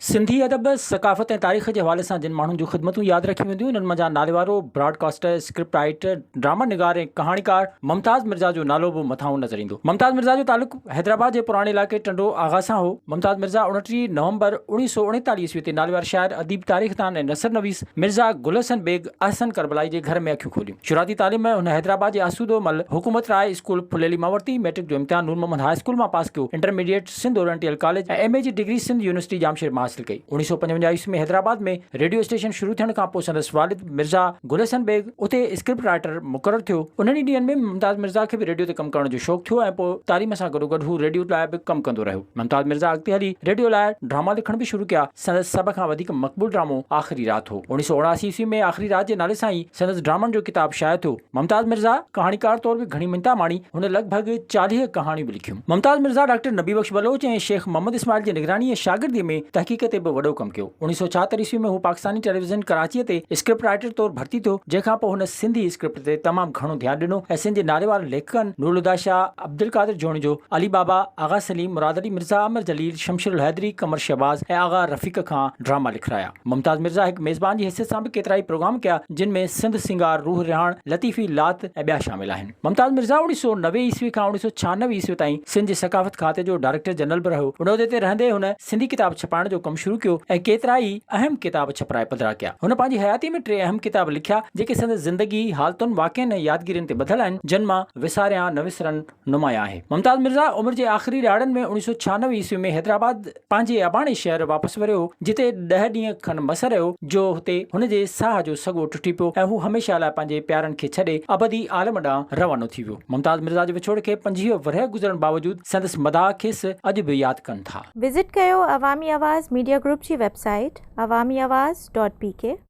سنڌي ادب، ثقافت ۽ تاريخ جي حوالي سان جن ماڻهن جون خدمتون ياد رکيون وينديون، انهن منجهان ناليوارو broadcaster, script writer, drama نگار ۽ ڪهاڻيڪار ممتاز مرزا جو نالو به مٿانهون نظر ايندو. ممتاز مرزا جو تعلق حيدرآباد جي پراڻي علائقي ٽنڊو آغا سان هو. ممتاز مرزا 29 نومبر 1939 عيسوي تي ناليواري شاعر، اديب، تاريخدان ۽ نثر نويس مرزا گل حسن بيگ احسن ڪربلائي جي گهر ۾ اکيون کوليون. شروعاتي تعليم هن حيدرآباد جي آسودو مل حڪومت راء اسڪول ڦليلي مان ورتي. مئٽرڪ جو امتحان نور محمد هاء اسڪول مان پاس ڪيو. Intermediate Sindh oriental college ۽ M A جي ڊگري سنڌ يونيورسٽي ڄامشوري مان حاصل ڪئي. 1955 عيسوي ۾ حيدرآباد ۾ ريڊيو اسٽيشن شروع ٿيڻ کان پوء سندس والد مرزا گل حسن بيگ اتي اسڪرپٽ رائيٽر مقرر ٿيو. انهن ئي ڏينهن ۾ ممتاز مرزا کي به ريڊيو تي ڪم ڪرڻ جو شوق ٿيو ۽ پوء تعليم سان گڏوگڏ هو ريڊيو لاء به ڪم ڪندو رهيو. ممتاز مرزا اڳتي هلي ريڊيو لاء ڊراما لکڻ به شروع ڪيا. سندس سڀ کان وڌيڪ مقبول ڊرامو آخري رات هو. 1979 عيسوي ۾ آخري رات جي نالي سان ئي سندس ڊرامن جو ڪتاب شايع ٿيو. ممتاز مرزا ڪهاڻيڪار طور به گهڻي مڃتا ماڻي. هن لڳ ڀڳ 40 ڪهاڻيون به لکيون. ممتاز مرزا ڊاڪٽر نبي بخش بلوچ ۽ شيخ محمد اسماعيل جي نگراني ۽ شاگرديء ۾ تحقيق تي به وڏو ڪم ڪيو. 1976 عيسوي ۾ هو پاڪستاني ٽيليويزن ڪراچيء تي اسڪرپٽ رائيٽر طور ڀرتي ٿيو، جنهن کان پوء هن سنڌي اسڪرپٽ تي تمام گهڻو ڌيان ڏنو ۽ سنڌ جي ناليوارن ليکڪن نورالهديٰ شاهه، عبدالقادر جوڻيجو، علي بابا، آغا سليم، مراد علي مرزا، امر جليل، شمشير الحيدري، قمر شهباز ۽ آغا رفيق کان ڊراما لکرايا. ممتاز مرزا هڪ ميزبان جي حيثيت سان به ڪيترائي پروگرام ڪيا، جن ۾ سنڌ سينگار، روح رهاڻ، لطيفي لات ۽ ٻيا شامل آهن. ممتاز مرزا 1990 عيسوي کان 1996 عيسوي تائين سنڌ جي ثقافت کاتي جو ڊائريڪٽر جنرل به رهيو. ان عهدي تي رهندي هن سنڌي ڪتاب ڇپائڻ جو ڪم شروع ڪيو ۽ ڪيترائي اهم ڪتاب ڇپرائي پڌرا ڪيا. هن پنهنجي حياتيء ۾ ٽي اهم ڪتاب لکيا، جيڪي سندس زندگي، حالتن، واقعن ۽ يادگيرين تي ٻڌل آهن، جن مان وساريان نه وسرن نمايان آهي. ممتاز مرزا عمر جي آخري ڏهاڙن ۾ 1996 عيسوي ۾ حيدرآباد پنهنجي اباڻي شهر واپس وريو هو، جتي ڏهه ڏينهن کن مس رهيو، جو هتي هن جي ساهه جو سڳو ٽٽي پيو ۽ هو هميشه لاء پنهنجي پيارن کي ڇڏي ابدي عالم ڏانهن روانو ٿي ويو. ممتاز مرزا جي وڇوڙي کي 25 ورهيه گذرڻ باوجود سندس مداح کيس اڄ به ياد ڪن ٿا. وزٽ ڪيو عوامي آواز ميڊيا گروپ جي website Awami Awaz dot P K.